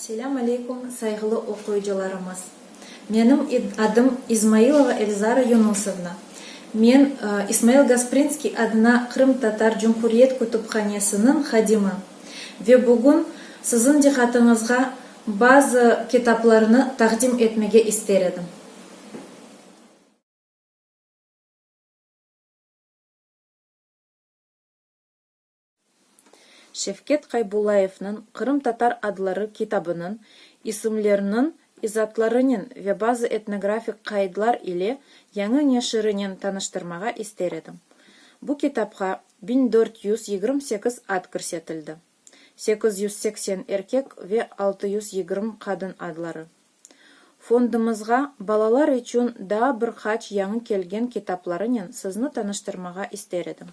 Selâm aleykum, sayğılı oquyıcılarımız! Menim adım İzmailova Elzara Yunusovna. Men İsmail Gasprinskiy adına Qırımtatar Cumhuriyet kütüphanesiniñ hadimi ve bugün siziñ diqqatıñızğa bazı kitaplarnı taqdim etmege ister edim. Şevket Qaybullayevniñ Qırımtatar adları kitabınıñ isimlerniñ izaatlarınen ve bazı etnografik qaydlar ile yañı neşirinen tanıştırmağa ister edim. Bu kitapqa 1428 ad kirsetildi, 880 erkek ve 620 qadın adları. Fondumızğa balalar içün daa bir qaç yañı kelgen kitaplarınen sizni tanıştırmağa ister edim.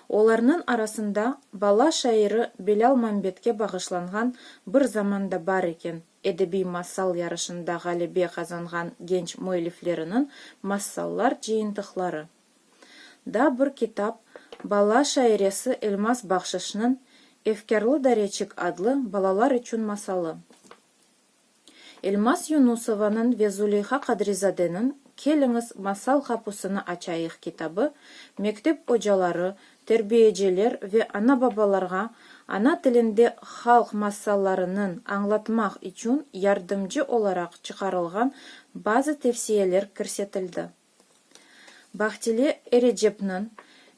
Olarnıñ arasında bala şairi Bilâl Mambetke bağışlanğan Bir zamanda bar eken edebiy masal yarışında ğalebe qazanğan genç müellifleriniñ masallar cıyıntıqları. Daa bir kitap bala şairesi Elmaz Bahşışnıñ Efkârlı dareçik adlı balalar içün masalı. Elmaz Yunusovanıñ ve Zuleyha Qadrizadeniñ Keliñiz, masal qapusını açayıq kitabı mektep ocaları, terbiyeciler ve ana-babalarğa ana tilinde halq masallarınıñ añlatmaq içün yardımcı olaraq çıqarılğan bazı tevsiyeler kirsetildi. Bahtile Erecepniñ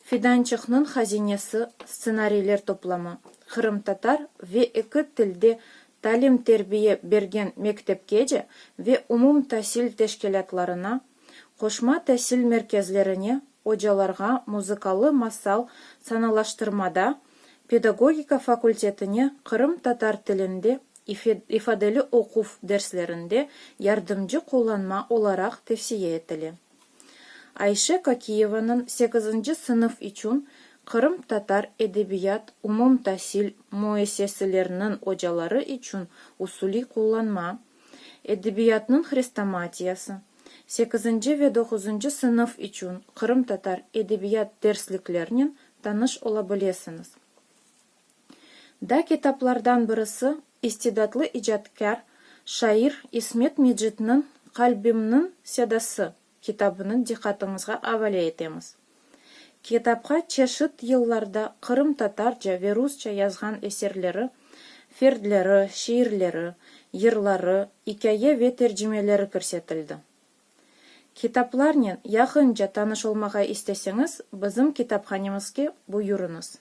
Fidançıqnıñ hazinesi stsenariyler toplamı, qırımtatar ve eki tilde talim-terbiye bergen mektepkece ve umumtasil teşkilâtlarına, qoşma tasil merkezlerine ocalarğa muzıkalı masal sanalaştırmada, pedagogika fakultetine qırımtatar tilinde ifadeli oquv derslerinde yardımcı qullanma olaraq tevsiye etile. Ayşe Kokiyevanıñ sekizinci sınıf içün Qırımtatar edebiyat umumtasil müessesleriniñ ocaları içün usuliy qullanma, Edebiyatnıñ hrestomatiyası, sekizinci ve doquzıncı sınıf içün qırımtatar edebiyat dersliklerinen tanış ola bilesiñiz. Da kitaplardan birisi istidatlı icatkâr, şair İsmet Mecitniñ Qalbimniñ sedası kitabını diqqatıñızğa avale etemiz. Kitapqa çeşit yıllarda qırımtatarca ve rusça yazğan eserleri, ferdleri, şiirleri, yırları, ikâye ve tercimeleri kirsetildi. Kitaplarnen yaqınca tanış olmağa isteseñiz, bizim kitaphanemizge buyurıñız.